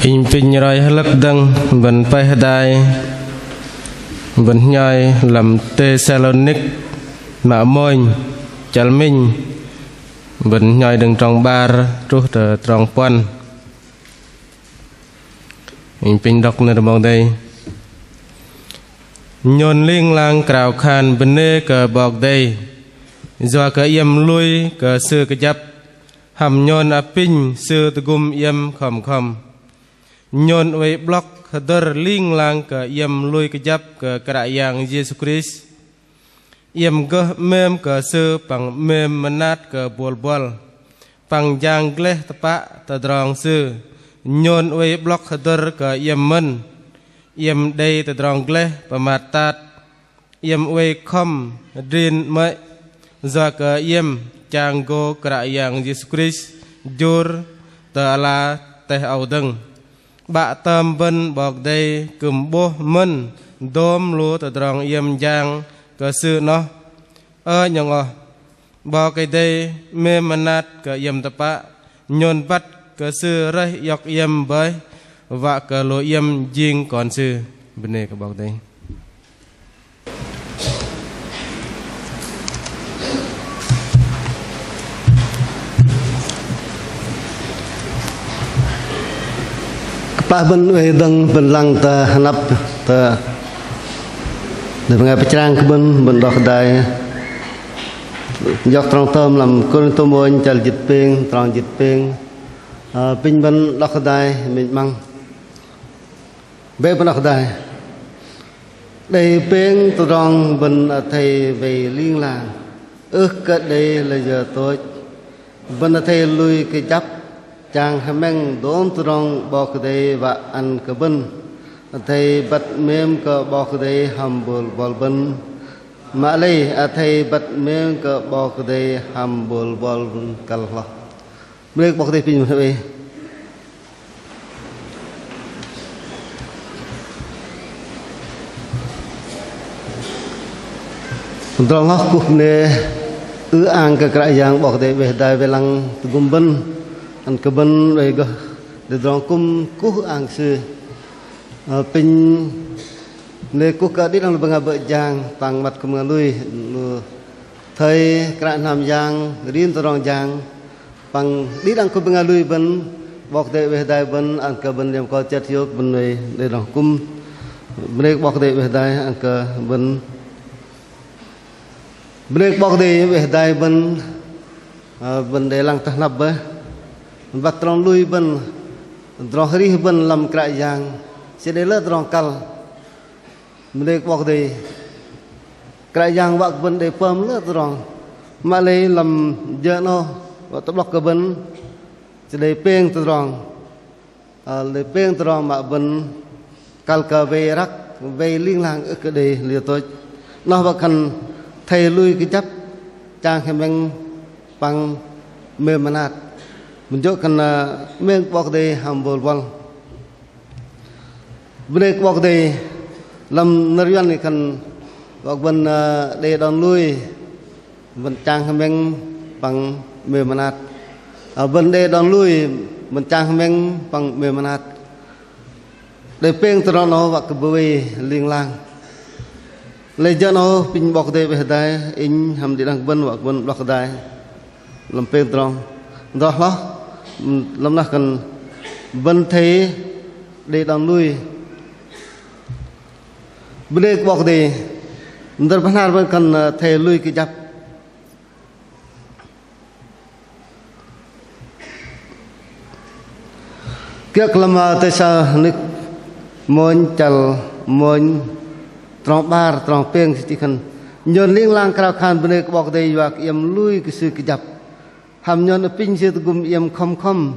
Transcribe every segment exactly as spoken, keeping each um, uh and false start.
Inh pinh roi hơlơ̆k dơ̆ng bơ̆n pơih hơdai bơ̆n hnhoi lăm Têsalônik mă mônh, chăl minh, bơ̆n hnhoi đơ̆ng trong 'bar truh tơ trong puăn. Inh pinh đŏk nơ̆r 'Bok Kei-Dei. Nhôn ling lang krao khan bơnê kơ 'Bok Kei-Dei, yua kơ iĕm lui kơ Sư kơjăp, hăm nhôn apinh Sư tơgŭm iĕm khŏm khŏm. Nhôn oei 'blŏk hơdơ̆r ling lang kơ iĕm lui kơjăp kơ Kră Yang Yêsu Krist. Iĕm gơh 'mêm kơ Sư păng 'mêm mơnat kơ bôl buăl. Păng jang gleh tơpă tơdrong Sư, nhôn oei 'blŏk hơdơ̆r kơ iĕm mơ̆n. Iĕm đei tơdrong gleh pơmat tat. Iĕm oei khŏm adrin 'mơ̆i, yua kơ iĕm chang gô Kră Yang Yêsu Krist jur tơ ala teh âu dơ̆ng. 'Bă tơm bơ̆n 'Bok Kei-Dei kư̆m 'bôh mơ̆n dôm lu tơdrong iĕm jang kơ Sư 'noh. Ơ 'nhŏng oh, 'Bok Kei-Dei 'mêm mơnat kơ iĕm tơpă, nhôn băt kơ Sư rơih iŏk iĕm bơih, wă kơ lu iĕm jing kon Sư. Bơnê kơ 'Bok Kei-Dei. Kơplah bơ̆n oei dơ̆ng bơ̆n lăng tơ hơnăp tơ đei bơngai pơchrang kơ bơ̆n, bơ̆n đŏk hơdai. Jŏk trong tơm lăm Kôrintô mônh chăl jĭt pêng, trong jĭt pêng. Ơ, pinh bơ̆n đŏk hơdai minh 'măng. Bĕ bơ̆n đŏk hơdai. Đei pêng tơdrong bơ̆n athei wei ling lang. Ưh kơ đei lơ jơ tôch. Bơ̆n athei lui kơjăp chang hơmĕng dôm tơdrong 'Bok Kei-Dei wă ăn kơ bơ̆n. Athei băt 'mêm kơ 'Bok Kei-Dei hăm bôl buăl bơ̆n. Mă lei athei băt 'mêm kơ 'Bok Kei-Dei hăm bôl buăl bơ̆n kăl hloh. Bơnê kơ 'Bok Kei-Dei pinh mă hơbei. Tơdrong hloh kuh bơnê ư-ang kơ Kră Yang 'Bok Kei-Dei oei hơdai wei lăng tơgŭm bơ̆n, ăn kơ bơ̆n oei gơh đei tơdrong kŭm kuh ư-ang kơ Sư. Ơ, pinh bơnê kuh kơ đĭ đăng lu bơngai bơ̆ jang, tang măt kư̆m bơngai lui, lu thây, kră hnam yang, rim tơdrong jang, păng đĭ đăng kơ bơngai lui bơ̆n, 'Bok Kei-Dei oei hơdai bơ̆n, ăn kơ bơ̆n liêm kơ chơt hiôk, bơ̆n oei đei tơdrong kŭm. Bơnê kơ 'Bok Kei-Dei oei hơdai, ăn kơ bơ̆n. Bơnê kơ 'Bok Kei-Dei oei hơdai bơ̆n, ơ, bơ̆n đei lăng tơ hơnăp bơih. Băt tơdrong lui bơ̆n, tơdrong arih bơ̆n lăm Kră Yang, sư đei lơ tơdrong kăl. Bơnê kơ 'Bok Kei-Dei. Kră Yang wă kơ bơ̆n đei pơm lơ tơdrong. Mă lei lăm jơ 'noh wă tơ'blŏk kơ bơ̆n. Sư đei pêng tơdrong. Ơ, đei pêng tơdrong mă bơ̆n kăl kơ wei răk, wei ling lang ưh kơ đei lơ jơ tôch. 'Noh wă khan athei lui kơjăp chang hơmĕng păng 'mêm mơnat. Bơ̆n jơ̆ khan, ơ, 'mêm kơ 'Bok Kei-Dei hăm bôl buăl. Bơnê kơ 'Bok Kei-Dei, lăm nơ̆r Yuăn khan wă kơ bơ̆n, ơ, đei đon lui, bơ̆n chang hơmĕng păng 'mêm mơnat. Ơ, bơ̆n đei đon lui, bơ̆n chang hơmĕng păng 'mêm mơnat. Đei pêng tơdrong 'noh wă kơ bơ̆n wei ling lang. Lei jơ 'noh pinh 'Bok Kei-Dei oei hơdai, inh hăm đĭ đăng bơ̆n wă kơ bơ̆n 'blŏk hơdai. Lăm pêng tơdrong. Tơdrong hloh, lăm noh khan bơ̆n athei đei đon lui. Bơnê kơ 'Bok Kei-Dei, nơ̆r Bahnar bơ̆n khan, ơ, athei lui kơjăp. Kiơ̆ kơ lăm, ơ, Têsalônik mônh chăl mônh trong 'bar trong pêng sư chih khan: Nhôn ling lang krao khan bơnê kơ 'Bok Kei-Dei yua kơ iĕm lui kơ Sư kơjăp. Hăm nhôn apinh Sư tơgŭm iĕm khŏm khŏm.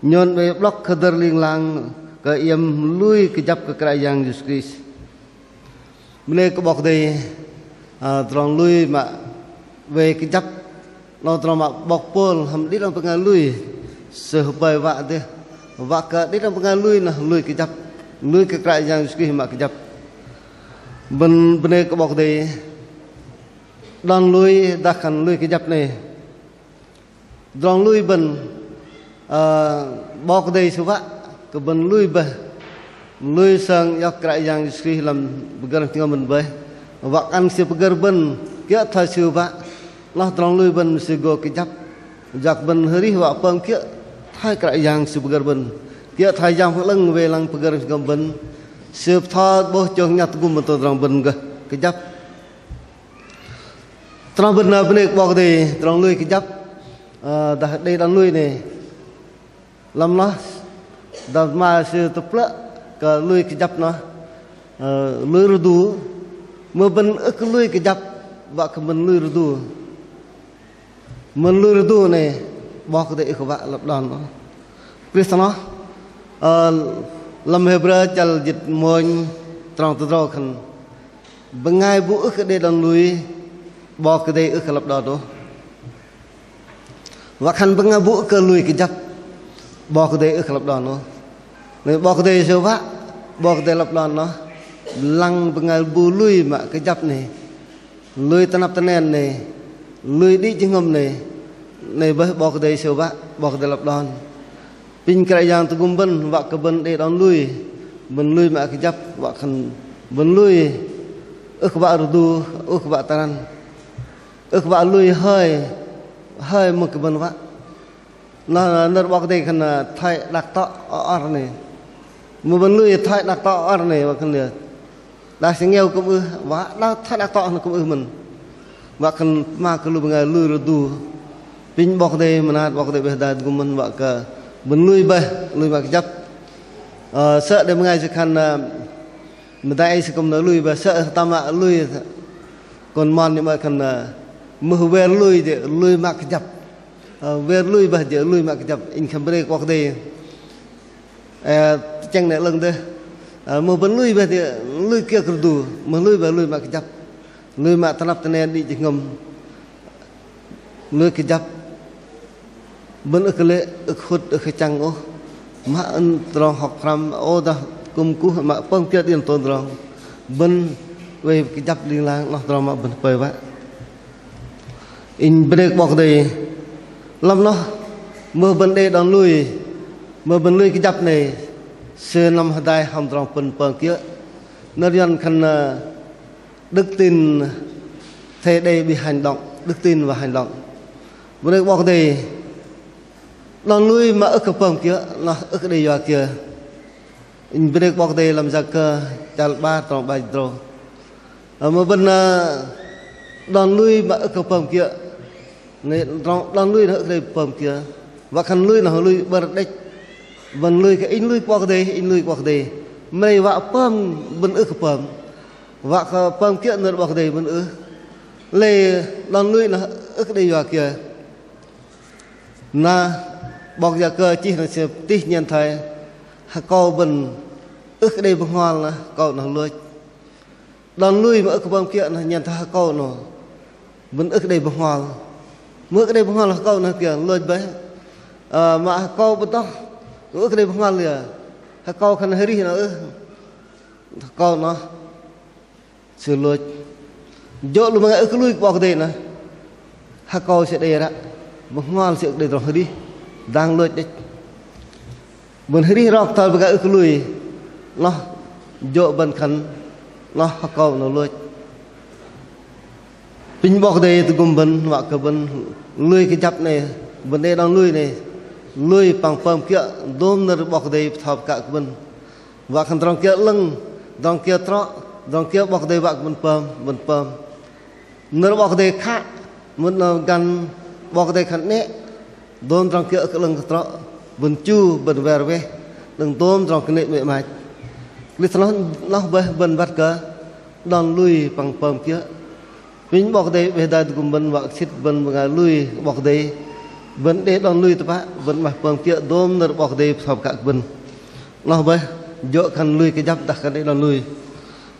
Nhôn oei 'blŏk hơdơ̆r ling lang kơ iĕm lui kơjăp kơ Kră Yang Yêsu Krist. Bơnê kơ 'Bok Kei-Dei, ơ, tơdrong lui mă oei kơjăp, 'noh tơdrong mă 'bok Pôl hăm đĭ đăng bơngai lui, sư hơpơi wă dêh, wă kơ đĭ đăng bơngai lui 'noh lui kơjăp, lui kơ Kră Yang Yêsu Krist mă kơjăp. Bơ̆n, bơnê kơ 'Bok Kei-Dei, đon lui dah khan lui kơjăp 'noh. Tơdrong lui bơ̆n, ơ, 'Bok Kei-Dei Sư wă Kơ bơ̆n lui bơih, lui sơng iŏk Kră Yang Yêsu Krist lăm pơgơ̆r jơhngơ̆m bơ̆n bơih. Wă khan Sư pơgơ̆r bơ̆n kiơ̆ thoi Sư wă. Noh tơdrong lui bơ̆n Sư gô kơjăp. Yua kơ bơ̆n arih wă pơm kiơ̆ thoi Kră Yang Sư pơgơ̆r bơ̆n. Kiơ̆ thoi Yang Bơhngol 'Lơ̆ng wei lăng pơgơ̆r jơhngơ̆m bơ̆n. Sư bơtho 'bôh chông nhăk tơgŭm bơ̆n tôm tơdrong bơ̆n gơh kơjăp. Tơdrong bơ̆n bơnê kơ 'Bok Kei-Dei, tơdrong lui kơjăp, ơ, dah đei đon lui 'nei. Lăm noh, dah mă sư tơplơ̆ kơ lui kơjăp noh, ơ, lui rơdu, mưh bơ̆n ưh kơ lui kơjăp, wă kơ bơ̆n lui rơdu. Mưh lui rơdu 'nei, 'Bok Kei-Dei ưh kơ wă lăp đon noh. Krist noh, ơ, lăm Hêbrơ chăl jĭt mônh trong tơdrâu khan. Bơngai bu ưh kơ đei đon lui, 'Bok Kei-Dei ưh kơ lăp đon ôh. Wă khan bơngai bu ưh kơ lui kơjăp, 'Bok Kei-Dei ưh kơ lăp đon ôh. 'Nei 'Bok Kei-Dei Sư wă, 'Bok Kei-Dei lăp đon noh. Lăng bơngai bu lui mă kơjăp 'nei, lui tơnăp tơnen 'nei, lui đĭ jơhngơ̆m 'nei, 'nei bơih 'Bok Kei-Dei Sư wă, 'Bok Kei-Dei lăp đon. Apinh Kră Yang tơgŭm bơ̆n, wă kơ bơ̆n đei đon lui, bơ̆n lui mă kơjăp, wă khan bơ̆n lui ưh kơ wă rơdu, ưh kơ wă tơrăn, ưh kơ wă lui hơi, hơi mưh kơ bơ̆n wă. Noh nơ̆r 'Bok Kei-Dei khan thoi đak tŏ ôr 'nei. Mưh bơ̆n lui thoi đak tŏ ôr 'nei, wă khan đei đak sơngiao kư̆m ưh, wă đak thoi đak tŏ noh kư̆m ưh mơ̆n. Wă khan mă kơ lu bơngai lui rơdu. Apinh 'Bok Kei-Dei mơnat, 'Bok Kei-Dei bĕ hơdai tơgŭm bơ̆n wă kơ bơ̆n lui bơih, lui mă kơjăp. Ơ, sơ̆ đei bơngai sư khan, ơ, mơdai sư kư̆m nơ̆r lui bơih, sơ̆ tơmă lui. Kon mon 'nei mă khan, ơ, mưh wer lui jơ̆ lui mă kơjăp. Ơ, wer lui bơih jơ̆ lui mă kơjăp. Inh khan bơnê kơ 'Bok Kei-Dei. Ơ, tơchĕng 'nei 'lơ̆ng dêh. Ơ, mưh bơ̆n lui bơih jơ̆ lui kiơ̆ kơ rơdu, mưh lui bơih lui mă kơjăp. Lui mă tơnăp tơnen đĭ jơhngơ̆m. Lui kơjăp. Bơ̆n ưh kơ lê̆, ưh kơ hŭt, ưh kơ chăng ôh. Mă ăn tơdrong hŏk pơhrăm, ôh dah kư̆m kuh, mă pơm kiơ̆ đĭ đăng tôm tơdrong. Bơ̆n oei kơjăp ling lang, noh tơdrong mă bơ̆n hơpơi wă. Inh bơnê kơ 'Bok Kei-Dei. Lăm noh, mưh bơ̆n đei đon lui, mưh bơ̆n lui kơjăp 'nei, Sư năm hơdai hăm tơdrong bơ̆n pơm kiơ̆. Nơ̆r Yuăn khan, ơ, đức tin thê đei bi hành động, đức tin và hành động. Bơnê kơ 'Bok Kei-Dei, đon lui mă ưh kơ pơm kiơ̆, noh ưh kơ đei yua kiơ. Inh bơnê kơ 'Bok Kei-Dei lăm Yakơ chăl 'bar trong 'bar jĭt tơdrâu. Ơ, mưh bơ̆n, ơ, đon lui mă ưh kơ pơm kiơ̆. 'Nei tơdrong đon lui noh ưh kơ đei pơm kiơ̆. Wă khan lui noh lui bơ̆r đĕch. Bơ̆n lui kơ inh lui kơ 'Bok Kei-Dei, inh lui kơ 'Bok Kei-Dei. Mă lei wă pơm bơ̆n ưh kơ pơm. Wă kơ pơm kiơ̆ nơ̆r 'Bok Kei-Dei bơ̆n ưh. Lei đon lui noh ưh kơ đei yua kiơ. Na 'bok Yakơ chih noh sư tih nhen thoi hơkâu bơ̆n ưh kơ đei bơhngol noh hơkâu noh lôch. Đon lui mă ưh kơ pơm kiơ̆ noh nhen thoi hơkâu noh bơ̆n ưh kơ đei bơhngol. Mưh ưh kơ đei bơhngol hơkâu noh kiơ lôch bơih. Ơ, mă hơkâu bơdoh ưh kơ đei bơhngol yơ. Hơkâu khan arih noh ưh. Hơkâu noh sư lôch. Jơ̆ lu bơngai ưh kơ lui kơ 'Bok Kei-Dei noh hơkâu sư đei ră. Bơhngol sư ưh kơ đei tơdrong arih. Dang lôch đĕch. Bơ̆n arih rok tơl bơngai ưh kơ lui. Noh jơ̆ bơ̆n khan noh hơkâu noh lôch. Apinh 'Bok Kei-Dei tơgŭm bơ̆n wă kơ bơ̆n lui kơjăp 'nei, bơ̆n đei đon lui 'nei, lui păng pơm kiơ̆ dôm nơ̆r 'Bok Kei-Dei bơtho pơkă kơ bơ̆n. Wă khan tơdrong kiơ 'lơ̆ng, tơdrong kiơ trŏ, tơdrong kiơ 'Bok Kei-Dei wă kơ bơ̆n pơm, bơ̆n pơm. Nơ̆r 'Bok Kei-Dei khă, mưh noh găn 'Bok Kei-Dei khan 'nĕ, dôm tơdrong kiơ ưh kơ 'lơ̆ng kơ trŏ, bơ̆n chu, bơ̆n wer weh, đơ̆ng dôm tơdrong kơnê̆ mĕ mach. Lei thoi noh, noh bơih bơ̆n băt kơ đon lui păng pơm kiơ̆. Apinh 'Bok Kei-Dei bĕ hơdai tơgŭm bơ̆n wă kơ sĭt bơ̆n bơngai lui 'Bok Kei-Dei. Bơ̆n đei đon lui tơpă, bơ̆n 'maih pơm kiơ̆ dôm nơ̆r 'Bok Kei-Dei bơtho pơkă kơ bơ̆n. Noh bơih, jơ̆ khan lui kơjăp dah khan đei đon lui.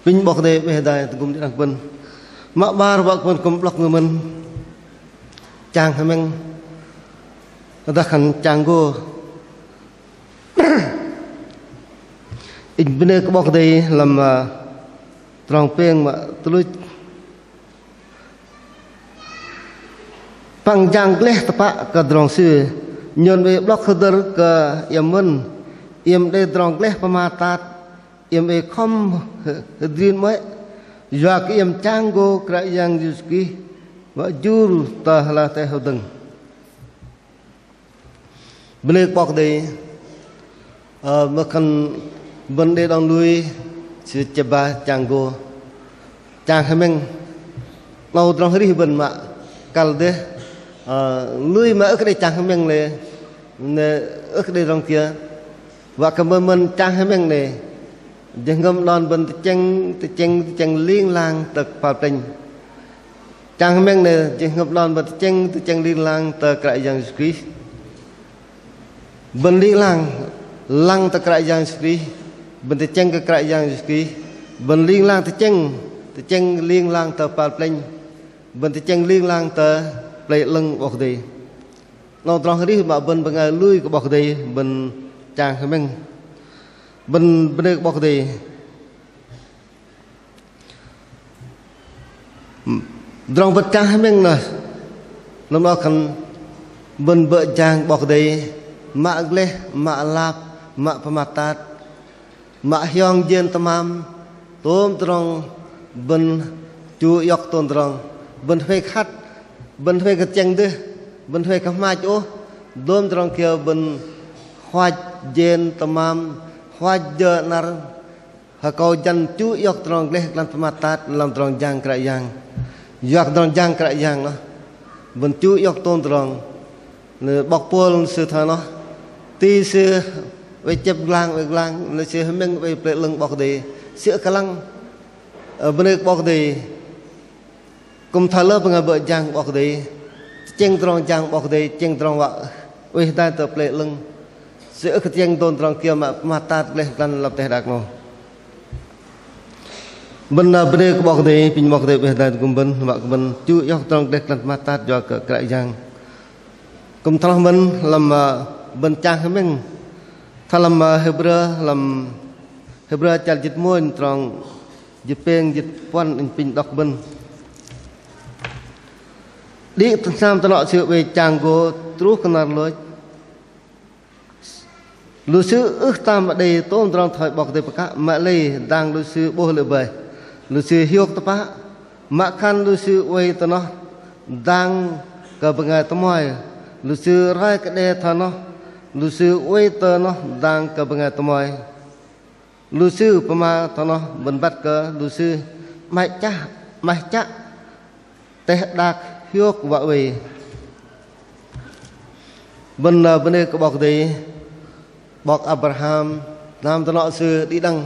Apinh 'Bok Kei-Dei bĕ hơdai tơgŭm đĭ đăng bơ̆n. Mă 'bar wă kơ bơ̆n kư̆m 'blŏk ngơ mơ̆n. Chang hơmĕng. Dah khan chang gô. Inh bơnê kơ 'Bok Kei-Dei lăm, ơ, trong pêng mă tuch luch. Păng jang gleh tơpă kơ tơdrong Sư, nhôn oei 'blŏk hơdơ̆r kơ iĕm mơ̆n. Iĕm đei tơdrong gleh pơmat tat, iĕm ei khŏm hơdrin 'mơ̆i, yua kơ iĕm chang gô Kră Yang Yêsu Krist wă jur tơ ala teh hơdơ̆ng. Bơnê kơ 'Bok Kei-Dei, ơ, mă khan bơ̆n đei đon lui, sư chĕp ba chang gô, chang hơmĕng. 'Nâu tơdrong arih bơ̆n mă kăl dêh, ơ, lui mă ưh kơ đei chang hơmĕng lei, ne ưh kơ đei tơdrong kiơ. Wă kơ mơ̆n mơ̆n chang hơmĕng 'nâu, jơhngơ̆m đon bơ̆n tơchĕng, tơchĕng, tơchĕng ling lang tơ kơpal plĕnh. Chang hơmĕng 'nâu, jơhngơ̆m đon bơ̆n tơchĕng, tơchĕng ling lang tơ Kră Yang Yêsu Krist. Bơ̆n ling lang, lăng tơ Kră Yang Yêsu Krist, bơ̆n tơchĕng kơ Kră Yang Yêsu Krist, bơ̆n ling lang tơchĕng, tơchĕng ling lang tơ kơpal plĕnh, bơ̆n tơchĕng ling lang tơ Pơlei 'Lơ̆ng 'Bok Kei-Dei. 'Nâu tơdrong arih mă bơ̆n bơngai lui kơ 'Bok Kei-Dei, bơ̆n chang hơmĕng, bơ̆n bơnê kơ 'Bok Kei-Dei. Tơdrong bơ̆n chang hơmĕng noh, lăm 'nâu khan bơ̆n bơ̆ jang 'Bok Kei-Dei, mă gleh, mă lap, mă pơmat tat, mă hiong jên tơmam, tôm tơdrong bơ̆n chu iŏk tôm tơdrong, bơ̆n huay kơ hăt, bơ̆n huay kơ tơchĕng dêh, bơ̆n huay kơ hmach ôh, dôm tơdrong kiơ bơ̆n huach jên tơmam, huach jơ 'năr, hơkâu jăn chu iŏk tơdrong gleh glăn pơmat tat lăm tơdrong jang Kră Yang. Yua kơ tơdrong jang Kră Yang noh, bơ̆n chu iŏk tôm tơdrong. Noh 'bok Pôl sư thoi noh, ti sư oei chĕp glang, oei glang, noh sư hơmĕng oei Pơlei 'Lơ̆ng 'Bok Kei-Dei, sư ưh kơ lăng. Ơ, bơnê kơ 'Bok Kei-Dei. Kư̆m thoi lơ bơngai bơ̆ jang 'Bok Kei-Dei, tơchĕng tơdrong jang 'Bok Kei-Dei, tơchĕng tơdrong wă oei hơdai tơ Pơlei 'Lơ̆ng. Sư ưh kơ tơchĕng tôm tơdrong kiơ mă pơmat tat gleh glăn lăm teh đak 'nâu. Bơ̆n, ơ, bơnê kơ 'Bok Kei-Dei, apinh 'Bok Kei-Dei oei hơdai tơgŭm bơ̆n, wă kơ bơ̆n chu iŏk tơdrong gleh glăn pơmat tat yua kơ Kră Yang. Kư̆m thoi noh bơ̆n lăm, ơ, bơ̆n chang hơmĕng, thoi lăm, ơ, Hêbrơ, lăm Hêbrơ chăl jĭt mônh trong jĭt pêng jĭt puăn, inh apinh đŏk bơ̆n. Đĭ hnam tơnŏ sư oei chang gô truh kơ năr lôch. Lu sư ưh tam đei tôm tơdrong thoi 'Bok Kei-Dei pơkă, mă lei dang lu sư 'bôh lê̆ bơih. Lu sư hiôk tơpă, mă khan lu sư oei tơ noh dang kơ bơngai tơmoi. Lu sư roi kơ đe thoi noh, lu sư oei tơ noh dang kơ bơngai tơmoi. Lu sư pơma thoi noh bơ̆n băt kơ lu sư 'maih chă, 'maih chă teh đak hiôk wă oei. Bơ̆n, ơ, bơnê kơ 'Bok Kei-Dei, 'bok Abraham, hnam tơnŏ sư đĭ đăng,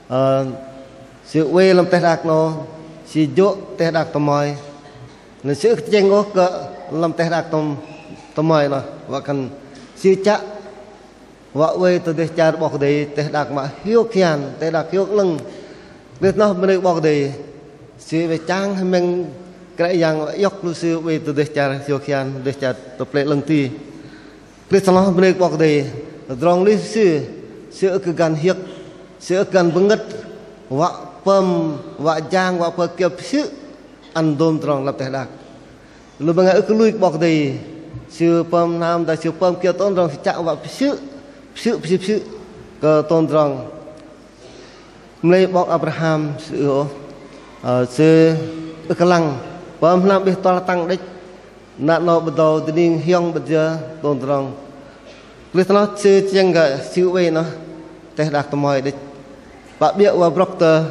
ơ, sư oei lăm teh đak 'nâu, sư jô̆ teh đak tơmoi. Noh sư ưh kơ tơchĕng ôh kơ lăm teh đak tơm-, tơmoi noh, wă khan sư chă wă oei tơ dêh char 'Bok Kei-Dei, teh đak mă hiôk hian, teh đak hiôk 'lơ̆ng. Đơ̆ng noh bơnê 'Bok Kei-Dei, sư oei chang hơmĕng Kră Yang wă iŏk lu sư oei tơ dêh char hiôk hian, dêh char tơ Pơlei 'Lơ̆ng ti. Đơ̆ng noh bơnê 'Bok Kei-Dei, tơdrong lui sư, sư ưh kơ găn hiơ̆k, sư ưh kơ găn bơngơ̆t, wă pơm, wă jang, wă pơm kiơ pơsư̆ ăn dôm tơdrong lăm teh đak. Lu bơngai ưh kơ lui kơ 'Bok Kei-Dei, sư pơm hnam dah sư pơm kiơ tôm tơdrong sư chă wă pơsư̆, pơsư̆, pơsư̆, pơsư̆ kơ tôm tơdrong. Mă lei 'bok Abraham sư ưh ôh, ơ, sư ưh kơ lăng, pơm hnam 'bêh tuăl tăng đĕch, na 'nâu bơdâu dơning hiong bơ̆t jơ tôm tơdrong. Đơ̆ng noh sư tơchĕng gah sư oei noh teh đak tơmoi đĕch. Pă 'biơ̆ wă brŏk tơ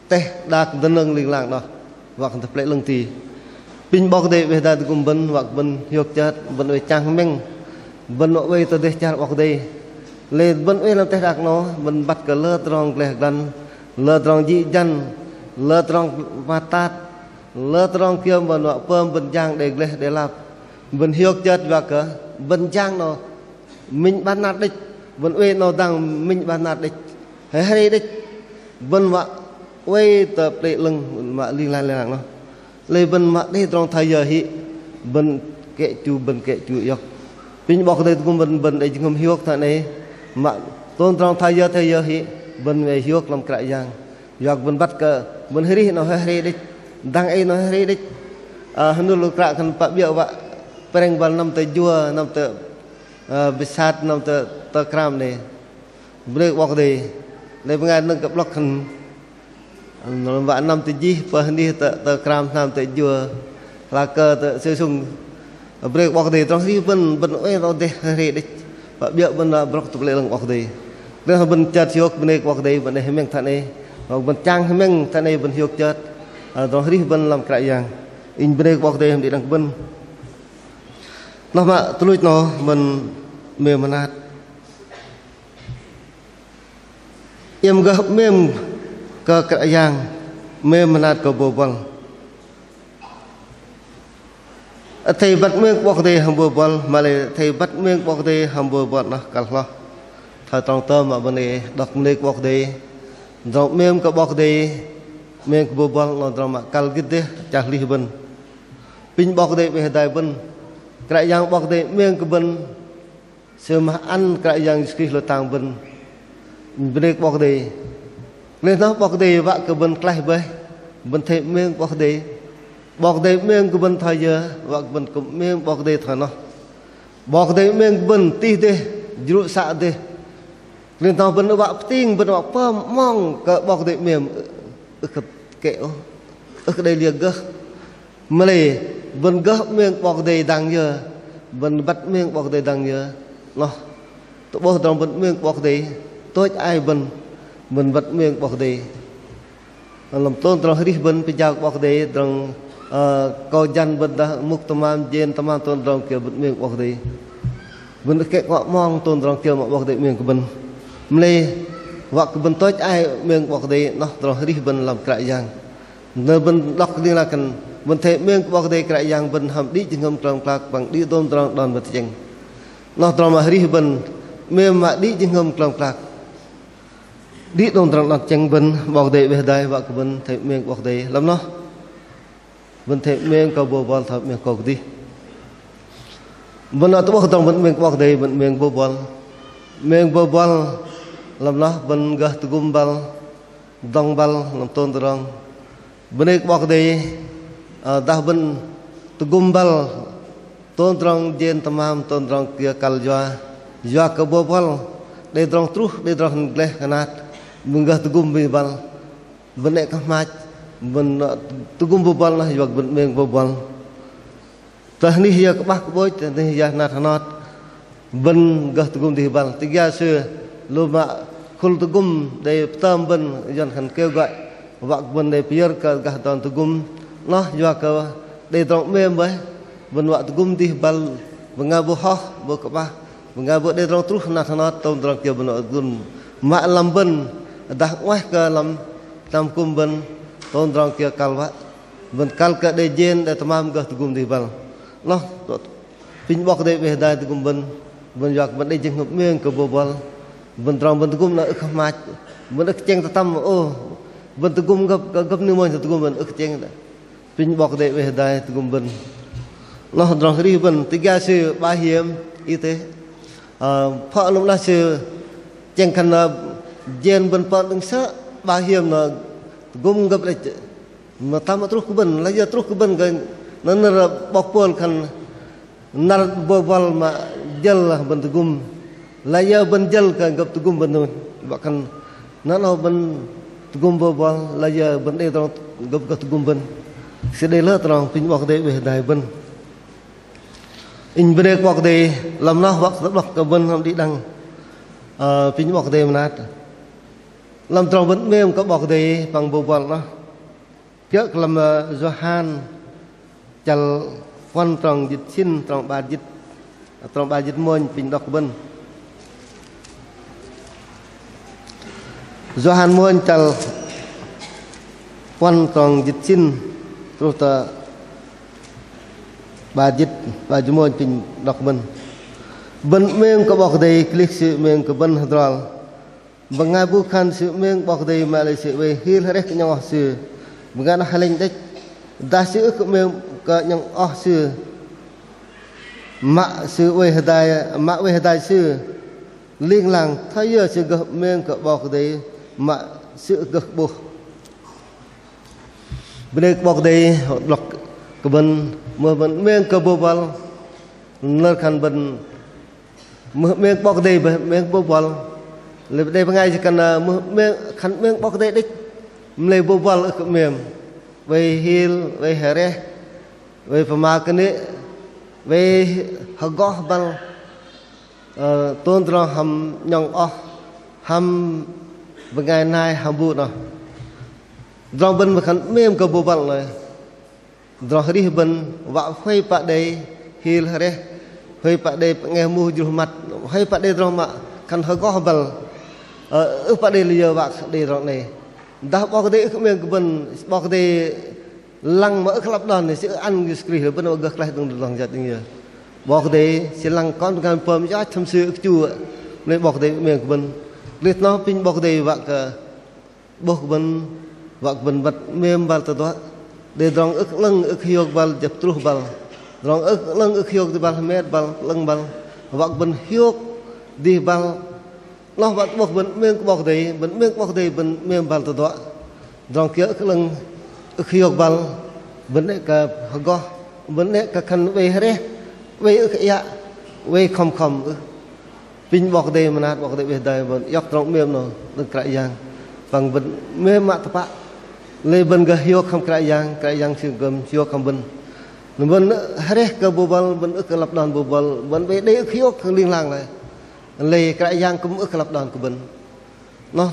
teh đak dơnơ̆ng ling lang noh, wă khan tơ Pơlei 'Lơ̆ng ti. Apinh 'Bok Kei-Dei oei hơdai tơgŭm bơ̆n, wă kơ bơ̆n hiôk chơt, bơ̆n oei chang hơmĕng, bơ̆n wă oei tơ dêh char 'Bok Kei-Dei. Lei bơ̆n oei lăm teh đak noh, bơ̆n băt kơ lơ tơdrong gleh glăn, lơ tơdrong jĭ jăn, lơ tơdrong pơmat tat, lơ tơdrong kiơ bơ̆n wă pơm bơ̆n jang đei gleh đei lap. Bơ̆n hiôk chơt wă kơ bơ̆n jang noh minh 'bar năr đĕch, bơ̆n oei 'nâu dang minh 'bar năr đĕch, hơrei đĕch, bơ̆n wă oei tơ Pơlei 'Lơ̆ng mă ling lang ling lang noh. Lei bơ̆n mă đei tơdrong thoi yơ hĭ, bơ̆n kĕ chu, bơ̆n kĕ chu iŏk. Apinh 'Bok Kei-Dei tơgŭm bơ̆n, bơ̆n đei jơhngơ̆m hiôk thoi noh, mă tôm tơdrong thoi yơ thoi yơ hĭ, bơ̆n wei hiôk lăm Kră Yang. Yua kơ bơ̆n băt kơ bơ̆n arih noh hơrei đĕch, dang ei noh hơrei đĕch. Ơ, hơnul kră khan pă 'biơ̆ wă prĕng băl năm tơ jua, năm tơ Ơ, bơsat năm tơ, tơ kram 'nei. Bơnê kơ 'Bok Kei-Dei. 'Nei bơngai 'nơ̆ng kơ 'blŏk khan. Wă năm tơ jĭ, pơh anih tơ, tơ kram hnam tơ jua. Hla kơ tơ sư sŭng. Bơnê kơ 'Bok Kei-Dei, tơdrong arih bơ̆n, bơ̆n oei rŏ dêh hre đĕch. Pă 'biơ̆ bơ̆n 'brŏk tơ pơlei 'lơ̆ng 'Bok Kei-Dei. Tơdrong bơ̆n chơt hiôk bơnê kơ 'Bok Kei-Dei, bơ̆n đei hơmĕng thoi 'nei. Bơ̆n chang hơmĕng thoi 'nei bơ̆n hiôk chơt. Ơ, tơdrong arih bơ̆n lăm Kră Yang. Inh bơnê kơ 'Bok Kei-Dei hăm đĭ đăng kơ bơ̆n. Noh mă tuch luch noh bơ̆n 'mêm mơnat. Iĕm gơh 'mêm kơ Kră Yang, 'mêm mơnat kơ bôl buăl. Athei băt 'mêm kơ 'Bok Kei-Dei hăm bôl buăl, mă lei athei băt 'mêm kơ 'Bok Kei-Dei hăm bôl buăl noh kăl hloh. Thoi trong tơm mă bơ̆n đei đŏk bơnê kơ 'Bok Kei-Dei. Tơdrong 'mêm kơ 'Bok Kei-Dei, 'mêm kơ bôl buăl, noh tơdrong mă kăl gĭt dêh, chăl arih bơ̆n. Apinh 'Bok Kei-Dei 'beh dai bơ̆n. Kră Yang 'Bok Kei-Dei 'mêm kơ bơ̆n. Sư mă ăn Kră Yang Yêsu Krist lôch tang bơ̆n. Bơnê kơ 'Bok Kei-Dei. Lei noh 'Bok Kei-Dei wă kơ bơ̆n klaih bơih. Bơ̆n athei 'mêm kơ 'Bok Kei-Dei. 'Bok Kei-Dei 'mêm kơ bơ̆n thoi yơ, wă kơ bơ̆n kư̆m 'mêm 'Bok Kei-Dei thoi noh. 'Bok Kei-Dei 'mêm kơ bơ̆n tih dêh, jrŭ să dêh. Lei noh bơ̆n wă pơting, bơ̆n wă pơm 'mong kơ 'Bok Kei-Dei 'mêm, ưh kơ kĕ ôh, ưh kơ đei liơ gơh. Mă lei bơ̆n gơh 'mêm kơ 'Bok Kei-Dei dang yơ, bơ̆n băt 'mêm kơ 'Bok Kei-Dei dang yơ. Noh, tơ'bôh tơdrong bơ̆n 'mêm kơ 'Bok Kei-Dei, tôch ai bơ̆n, bơ̆n băt 'mêm kơ 'Bok Kei-Dei. Lăm tôm tơdrong arih bơ̆n pơjao kơ 'Bok Kei-Dei, tơdrong, ơ, akâu jăn bơ̆n dah mŭk tơmam, jên tơmam, tôm tơdrong kiơ bơ̆n 'mêm kơ 'Bok Kei-Dei. Bơ̆n kĕ kuă 'mong tôm tơdrong kiơ mă 'Bok Kei-Dei 'mêm kơ bơ̆n. Mă lei wă kơ bơ̆n tôch ai 'mêm kơ 'Bok Kei-Dei, noh tơdrong arih bơ̆n lăm Kră Yang. Nơ̆r bơ̆n đŏk ling lang khan bơ̆n athei 'mêm kơ 'Bok Kei-Dei Kră Yang bơ̆n hăm đĭ jơhngơ̆m klơm klak păng đĭ dôm tơdrong đon bơ̆n tơchĕng. Noh tơdrong mă arih bơ̆n 'mêm mă đĭ jơhngơ̆m klơm klak. Đĭ dôm tơdrong đon tơchĕng bơ̆n 'Bok Kei-Dei 'beh dai wă kơ bơ̆n athei 'mêm kơ 'Bok Kei-Dei lăm noh. Bơ̆n athei 'mêm kơ bôl buăl thoi 'mêm kơ kơdih. Bơ̆n wă tơ'bôh tơdrong bơ̆n 'mêm kơ 'Bok Kei-Dei bơ̆n 'mêm kơ bôl buăl. 'Mêm kơ bôl buăl lăm noh bơ̆n gơh tơgŭm băl, dŏng băl lăm tôm tơdrong. Bơnê kơ 'Bok Kei-Dei, ơ, dah bơ̆n tơgŭm băl tôm tơdrong jên tơmam, tôm tơdrong kiơ kăl yua. Yua kơ bôl buăl đei tơdrong truh, đei tơdrong gleh gơnat. Bơ̆n gơh tơgŭm bơ̆n băl. Bơ̆n 'nĕ kơ hmach, bơ̆n, ơ, tơgŭm bôl buăl noh yua kơ bơ̆n 'mêm kơ bôl buăl. Tơ anih yơ kơ'bah kơ'bôch, tơ anih yơ hơnat hơnot, bơ̆n gơh tơgŭm dih băl. Tơgia sư lu mă khul tơgŭm đei pơtơm bơ̆n, yuăn khan kêu gọi, wă kơ bơ̆n đei pơyơ̆r kơ gah đon tơgŭm. Noh yua kơ đei tơdrong 'mêm bơih, bơ̆n wă tơgŭm dih băl, bơngai bu hoh, bu kơ'bah, bơngai bu đei tơdrong truh hơnat hơnot, tôm tơdrong kiơ bơ̆n wă tơgŭm. Mă lăm bơ̆n, dah 'nguaih kơ lăm tơnam kư̆m bơ̆n, tôm tơdrong kiơ kăl wă. Bơ̆n kăl kơ đei jên, đei tơmam gơh tơgŭm dih băl. Noh, apinh 'Bok Kei-Dei 'beh dai tơgŭm bơ̆n, bơ̆n yua kơ bơ̆n đei jơhngơ̆m 'mêm kơ bôl buăl. Bơ̆n tơdrong bơ̆n tơgŭm noh ưh kơ hmach, bơ̆n ưh kơ tơchĕng tơtăm, ô, bơ̆n tơgŭm gơ̆p, gơ̆p ning mônh tơgŭm bơ̆n ưh kơ tơchĕng. Apinh 'Bok Kei-Dei 'beh dai tơgŭm bơ̆n. Noh tơdrong arih bơ̆n, tơgia sư 'ba hiơm, y tế. Ơ, phŏ lăm noh sư tơchĕng khan, ơ, jên bơ̆n pơm đơ̆ng sơ̆, 'ba hiơm noh tơgŭm gơ̆p đĕch. Mă tơtăm truh kơ bơ̆n, la yơ truh kơ bơ̆n kơ nơ̆r, nơ̆r 'bok Pôl khan năr bôl buăl mă jơ̆l bơ̆n tơgŭm. La yơ bơ̆n jơ̆l kơ gơ̆p tơgŭm bơ̆n noh. Wă khan năr noh bơ̆n tơgŭm bôl buăl, la yơ bơ̆n đei tơdrong gơ̆p gơh tơgŭm bơ̆n. Sư đei lơ tơdrong apinh 'Bok Kei-Dei 'beh dai bơ̆n. Inh bơnê kơ 'Bok Kei-Dei, lăm noh wă kơ tơ'blŏk kơ bơ̆n hăm đĭ đăng, ơ, apinh 'Bok Kei-Dei mơnat. Lăm tơdrong bơ̆n 'mêm kơ 'Bok Kei-Dei păng bôl buăl noh. Kiơ̆ kơ lăm, ơ, Yôhan chăl puăn trong jĭt sĭn, trong 'bar jĭt, trong 'bar jĭt mônh apinh đŏk bơ̆n. Yôhan mônh chăl puăn trong jĭt sĭn truh tơ 'bar jĭt, 'bar jĭt mônh apinh đŏk bơ̆n. Bơ̆n 'mêm kơ 'Bok Kei-Dei, klaih sư 'mêm kơ bơ̆n hơdrol. Bơngai bu khan sư 'mêm 'Bok Kei-Dei mă lei sư oei hil areh kơ 'nhŏng oh sư. Bơngai noh hơlĕnh đĕch. Dah sư ưh kơ 'mêm kơ 'nhŏng oh sư mă sư oei hơdai, mă oei hơdai sư. Ling lang thoi yơ sư gơh 'mêm kơ 'Bok Kei-Dei mă sư ưh gơh kơ 'bôh. Bơnê kơ 'Bok Kei-Dei, 'blŏk kơ bơ̆n, mưh bơ̆n 'mêm kơ bôl buăl, nơ̆r khan bơ̆n Mưh 'mêm 'Bok Kei-Dei bơih 'mêm kơ bôl buăl. Lei đei bơngai jơ̆ khan, ơ, mưh 'mêm, khan 'mêm 'Bok Kei-Dei đĕch. Mă lei bôl buăl ưh kơ 'mêm. Oei hil, oei hơreh, oei pơma kơnê̆, oei hơgoh băl, ơ, tôm tơdrong hăm 'nhŏng oh, hăm bơngai nai hăm bu noh. Tơdrong bơ̆n mă khan 'mêm kơ bôl buăl noh. Tơdrong arih bơ̆n wă huay pă đei hil hơreh, huay pă đei pơ'ngeh muh jruh măt, huay pă đei tơdrong mă khan hơgoh băl, ơ, ưh pă đei liơ wă kơ đei tơdrong 'nei. Dah 'Bok Kei-Dei ưh kơ 'mêm kơ bơ̆n, 'Bok Kei-Dei lăng mă ưh kơ lăp đon, Sư ăn Yêsu Krist bơ̆n wă gơh klaih đơ̆ng tơdrong jăt inh yơ. 'Bok Kei-Dei Sư lăng kon bơngai pơm yoch thăm Sư ưh kơ chu, mă lei 'Bok Kei-Dei 'mêm kơ bơ̆n. Lei noh apinh 'Bok Kei-Dei wă kơ 'bôh kơ bơ̆n, wă kơ bơ̆n băt 'mêm băl tơduă. Đei tơdrong ưh kơ 'lơ̆ng ưh kơ hiôk băl jăp truh băl. Tơdrong ưh kơ 'lơ̆ng ưh kơ hiôk dih băl hơmet băl, 'lơ̆ng băl. Wă kơ bơ̆n hiôk dih băl. Noh wă kơ 'bôh kơ bơ̆n 'mêm kơ 'Bok Kei-Dei, bơ̆n 'mêm kơ 'Bok Kei-Dei, bơ̆n 'mêm băl tơduă. Tơdrong kiơ ưh kơ 'lơ̆ng ưh kơ hiôk băl, bơ̆n 'nĕ kơ hơgoh, bơ̆n 'nĕ kơ khan oei hơreh, oei ưh kơ iă, oei khŏm khŏm ưh. Apinh 'Bok Kei-Dei mơnat, 'Bok Kei-Dei bĕ dai bơ̆n iŏk tơdrong 'mêm noh đơ̆ng Kră Yang. Păng bơ̆n 'mêm mă tơpă. Lei bơ̆n gơh hiôk hăm Kră Yang, Kră Yang Sư gơh hiôk hăm bơ̆n. Bơ̆n hơreh kơ bôl buăl, bơ̆n ưh kơ lăp đon bôl buăl, bơ̆n oei đei ưh kơ hiôk kơ ling lang lei. Lei Kră Yang kư̆m ưh kơ lăp đon kơ bơ̆n. Noh,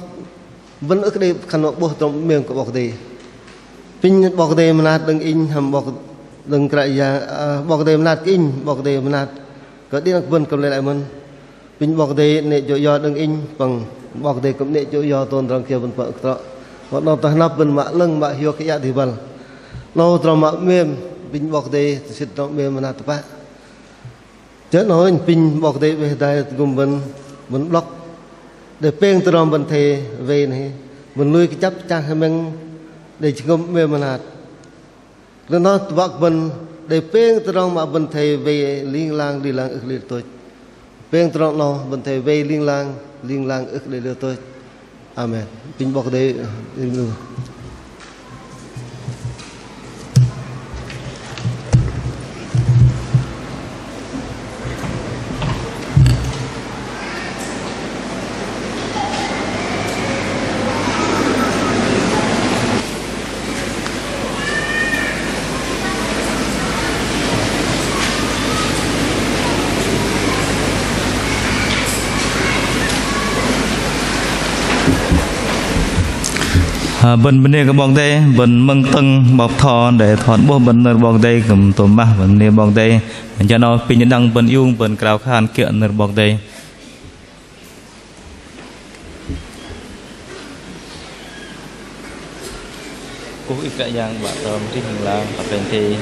bơ̆n ưh kơ đei khan 'bôh tơdrong 'mêm kơ 'Bok Kei-Dei. Apinh 'Bok Kei-Dei mơnat đơ̆ng inh hăm 'Bok, đơ̆ng Kră Yang, ơ, 'Bok Kei-Dei mơnat kơ inh, 'Bok Kei-Dei mơnat kơ đĭ đăng bơ̆n kư̆m lei lăi mơ̆n. Apinh 'Bok Kei-Dei 'nĕ jô̆ yo đơ̆ng inh, păng 'Bok Kei-Dei kư̆m 'nĕ jô̆ yo tôm tơdrong kiơ bơ̆n pơm ưh kơ trŏ. Wă noh tơ hơnăp bơ̆n mă 'lơ̆ng mă hiôk kơ iă dih băl. Noh tơdrong mă 'mêm, apinh 'Bok Kei-Dei tơsĭt tơdrong 'mêm mơnat tơpă. Chơ noh apinh 'Bok Kei-Dei bĕ dai tơgŭm bơ̆n, bơ̆n 'blŏk. Đei pêng tơdrong bơ̆n athei wei noh, bơ̆n lui kơjăp chang hơmĕng đei jơhngơ̆m 'mêm mơnat. Lei noh tơpă kơ bơ̆n đei pêng tơdrong mă bơ̆n athei wei ling lang, ling lang ưh kơ đei lĕ tôch. Pêng tơdrong noh bơ̆n athei wei ling lang, ling lang ưh kơ đei lĕ tôch. Amen. Apinh 'Bok Kei-Dei. Ơ, bơ̆n bơnê kơ 'Bok Kei-Dei, bơ̆n mơ̆ng tơ̆ng 'bok bơtho đei thoi 'bôh bơ̆n nơ̆r 'Bok Kei-Dei kư̆m tôm mah bơ̆n bơnê 'Bok Kei-Dei. Jơ 'nâu apinh đĭ đăng bơ̆n iung bơ̆n krao khan kiơ̆ nơ̆r 'Bok Kei-Dei. Kơkuh ih Kră Yang 'Bă tơm tih ling lang, tăp lĕnh thê.